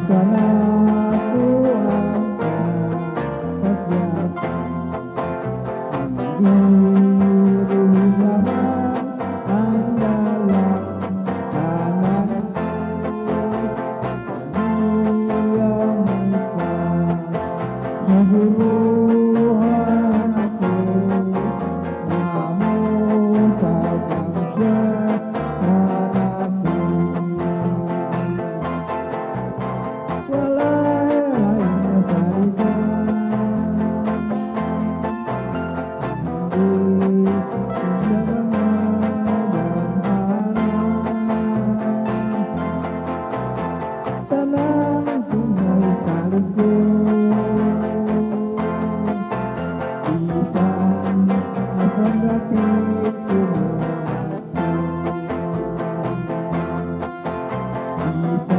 Kanako ang pagyasan, ang giruhinahan ang dalang kanako. Kaniya may kasiguruhan ako nga motabang siya kanako. Walay laing masaligan kundi siya mga gamhanan. Tanan kong salig ko, bisan asan dapit ko moadto. Bisan